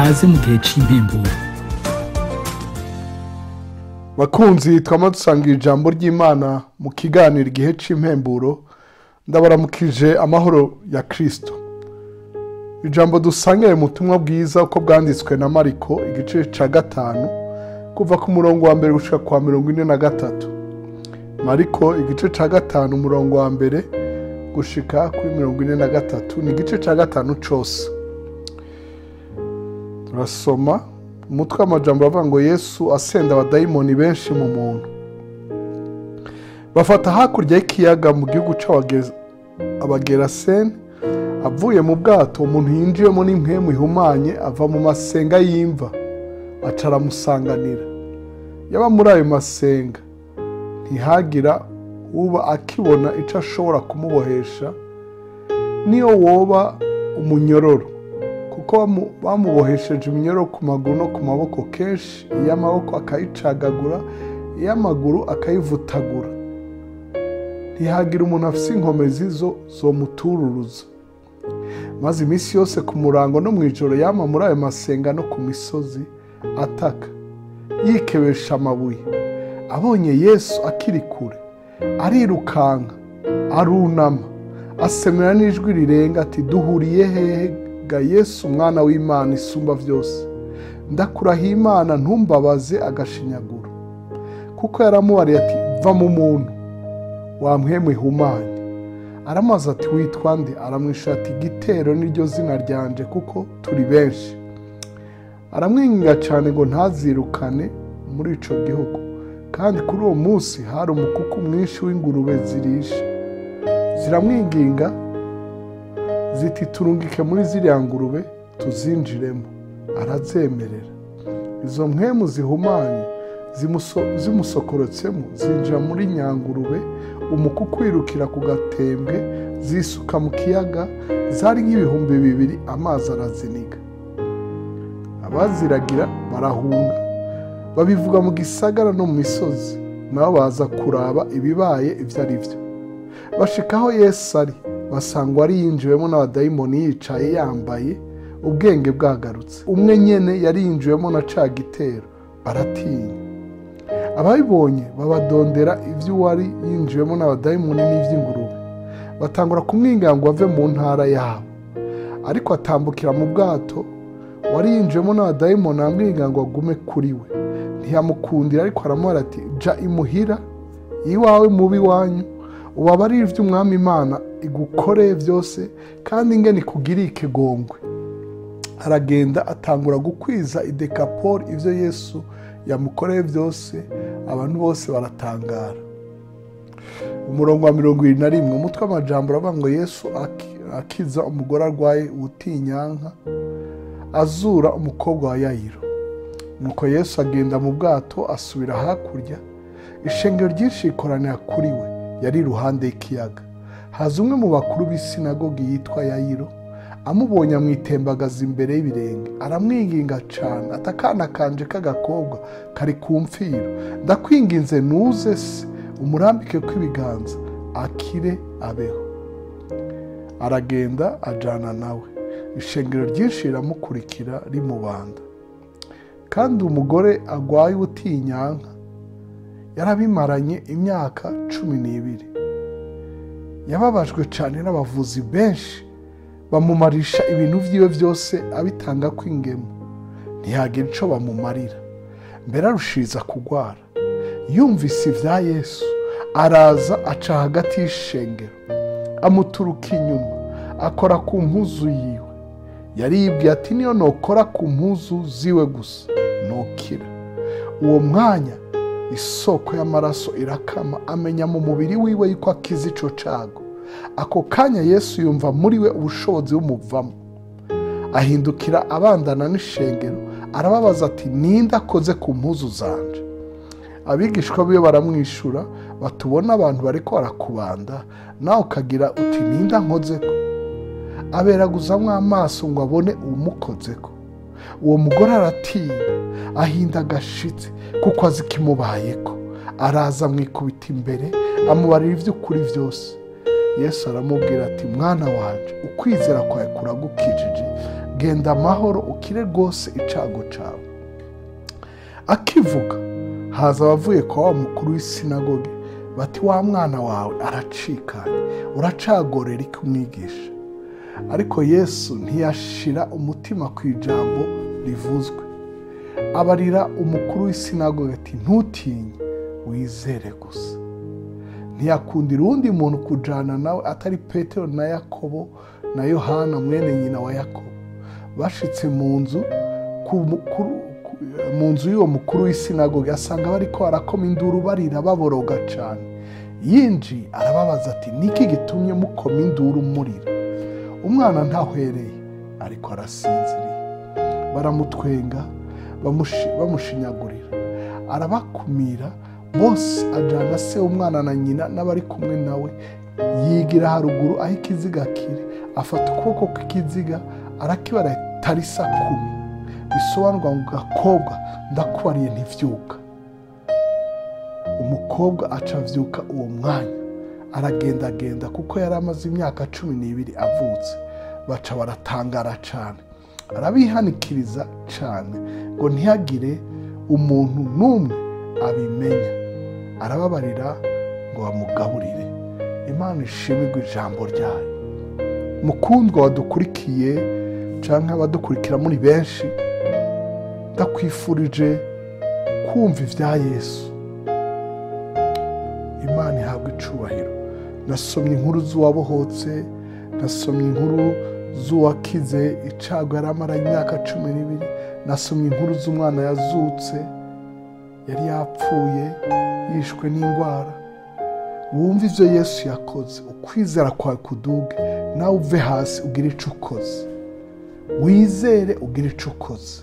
Kaze mu gihe c'impemburo. Bakunzi twama dusangira ijambo ry'Imana mu kiganiro igihe c'impemburo, ndabaramukije amahoro ya Kristo. Ijambo dusangiye mu butumwa bwiza uko bwanditswe na Mariko igice ca 5 kuva ku murongo wa mbere gushika kwa 43. Mariko igice ca 5 umurongo wa mbere gushika kuri 43 ni igice ca 5 cose. Turasoma umutwe w'amajambo avuga ngo Yesu asenda abadayimoni benshi mu muntu. Bafata hakurya y'ikiyaga mu gihugu c'Abagerasene. Avuye mu bwato umuntu yinjiyemo n'impwemu ihumanye ava mu masenga y'imva aca aramusanganira. Yaba muri ayo masenga ntihagira uba akibona ico ashobora kumubohesha, niyo woba umunyororo, kuko bamubohesheje iminyororo ku maguru no ku maboko kenshi, iy'amaboko akayicagagura, iy'amaguru akayivutagura. Ntihagira umuntu afise inkomezi zomutururuza. Maze iminsi yose ku murango no mw'ijoro yama muri ayo masenga no ku misozi ataka, yikebesha amabuye. Abonye Yesu akiri kure, arirukanka, arunama, asemera n'ijwi rirenga ati: duhuriye hehe ga Yesu mwana w'Imana isumba vyose? Ndakurahiye Imana ntumbabaze agashinyaguro. Kuko yaramubariye ati: va mu muntu wa mpwemu ihumanye. Aramubaza ati: witwa nde? Aramwishura ati: Gitero niryo zina ryanje, kuko turi benshi. Aramwinginga cyane ngo ntazirukane muri ico gihugu. Kandi kuri uwo munsi hari umukuku mwinshi w'ingurube zirisha. Ziramwinginga ziti: turungike muri ziriya ngurube tuzinjiremo. Arazemerera. Izo mpwemu zihumanye zimusokorotsemo zinjira muri nyangurube, umukuku wirukira ku gatembwe, zisuka mu kiyaga. Zari nk'ibihumbi 2, amazi araziniga. Abaziragira barahunga, babivuga mu gisagara no mu misozi, nabo baza kuraba ibibaye ivyo ari vyo. Bashikaho Yesu ari, basanga ari yinjiwemo n'abadayimoni yicaye yambaye, ubwenge bwagarutse. Umwe nyene yari yinjiwemo na ca gitero, baratinya. Ababibonye babadondera ivy'uwari yinjiwemo n'abadayimoni n'ivy'ingurube, batangura kumwinginga ngo ave mu ntara yabo. Ariko atambukira mu bwato, wari yinjiwemo n'abadayimoni aramwinginga ngo agume kuri we. Ntiyamukundira, ariko aramubwira ati: ja imuhira iwawe mubi wanyu, ubabarire ivy'Umwami Imana igukoreye vyose, kandi ingene ikugiriye ikigongwe. Aragenda atangura gukwiza i Dekapoli ivyo Yesu yamukoreye vyose, abantu bose baratangara. Umurongo wa 71 umutwe w'amajambo uravuga ngo Yesu akiza umugore arwaye ubutinyanka, azura umukobwa wa Yayiro. Nuko Yesu agenda mu bwato asubira hakurya, ishengero ryinshi rikoranira kuri we, yari iruhande y'ikiyaga. Haza umwe mu bakuru b'isinagogi yitwa Yayiro, amubonye amwitembagaza imbere y'ibirenge, aramwinginga cane ati: akana kanje k'agakobwa kari ku mfiro, ndakwinginze nuze se umurambike kw'ibiganza akire abeho. Aragenda ajana nawe, ishengero ryinshi riramukurikira rimubanda. Kandi umugore agwaye ubutinyanka yarabimaranye imyaka 12. Yababajwe cane n'abavuzi benshi, bamumarisha ibintu vyiwe vyose abitanga kw'ingemu, ntihagira ico bamumarira. Mbere arushiriza kugwara. Yumvise ivya Yesu, araza aca hagati y'ishengero, amuturuka inyuma, akora ku mpuzu yiwe. Yari yibwiye ati: niyo nokora ku mpuzu ziwe gusa nokira. Uwo mwanya isoko y'amaraso irakama, amenya mu mubiri wiwe yuko akiza ico cago. Ako kanya Yesu yumva muri we ubushobozi bumuvamo, ahindukira abandana n'ishengero, arababaza ati: ninde akoze ku mpuzu zanje? Abigishwa biwe baramwishura batubona abantu bariko barakubanda, nawe ukagira uti ninde ankozeko? Aberaguzamwo amaso ngo abone uwumukozeko. Uwo mugore aratinya, ahinda agashitsi kuko azi ikimubayeko. Araza amwikubita imbere, amubarira ivy'ukuri vyose. Yesu aramubwira ati: mwana wanje, ukwizera kwawe kuragukijije, Genda amahoro, ukire rwose icago cawe. Akivuga haza abavuye kwa wa mukuru w'isinagoge bati: wa mwana wawe aracikanye, uracagorera iki umwigisha? Ariko Yesu ntiyashira umutima ku ijambo rivuzwe. Abarira umukuru w'isinagoge ati: ntutinye, wizere gusa. Ntiyakundira uwundi muntu kujana nawe atari Petero na Yakobo na Yohana mwene nyina wa Yakobo. Bashitse mu nzu y'uwo mukuru w'isinagoge, asanga bariko barakoma induru barira baboroga cane. Yinjiye arababaza ati: niki gitumye mukoma induru murira? Umwana ntahwereye, ariko arasinziriye. Baramutwenga, bamushinyagurira. Arabakumira bose, ajana se umwana na nyina n'abari kumwe nawe, yigira haruguru aho ikiziga kiri, afata ukuboko kw'ikiziga arakibara tarisa kumi, bisobanurwa ngo: gakobwa, ndakubariye ntivyuka. Umukobwa aca avyuka uwo mwanya, aragendagenda, kuko yari amaze imyaka 12 avutse. Baca baratangara cane. Arabihanikiriza cane ngo ntihagire umuntu n'umwe abimenya. Arababarira ngo bamugaburire. Imana ishimirwe ijambo ryayo. Mukundwa wadukurikiye canke abadukurikira muri benshi, ndakwifurije kumva ivya Yesu. Imana ihabwe icubahiro. Nasomye inkuru z'uwabohotse, nasomye inkuru z'uwakize icago yari amaranye imyaka 12, nasomye inkuru z'umwana yazutse yari yapfuye yishwe n'indwara. Wumva ivyo Yesu yakoze, ukwizera kwawe kuduge, nawe uve hasi ugire ico ukoze. Wizere ugire ico ukoze,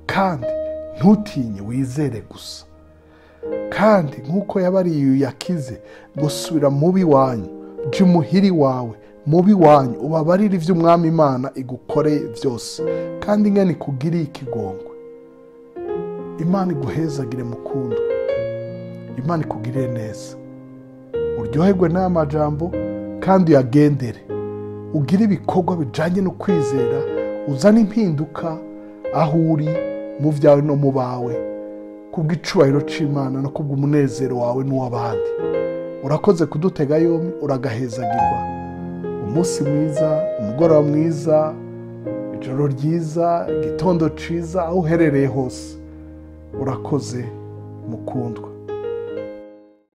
kandi ntutinye, wizere gusa. Kandi nk'uko yabariye yakize ngo: subira mubi wanyu, jya umuhiri wawe mubi wanyu, ubabarire ivyo Umwami Imana igukoreye byose, kandi ingene ikugiriye ikigongwe. Imana iguhezagire mukundwa, Imana ikugirire neza. Uryoherwe n'aya majambo kandi uyagendere, ugire ibikorwa bijanye no kwizera, uzane impinduka aho uri mu vyawe no mu bawe, kubw'icubahiro c'Imana no kubw'umunezero wawe n'uw'abandi. Urakoze kudutega yombi, uragahezagirwa. Umunsi mwiza, umugoroba mwiza, ijoro ryiza, igitondo ciza, aho uherereye hose. Urakoze mukundwa.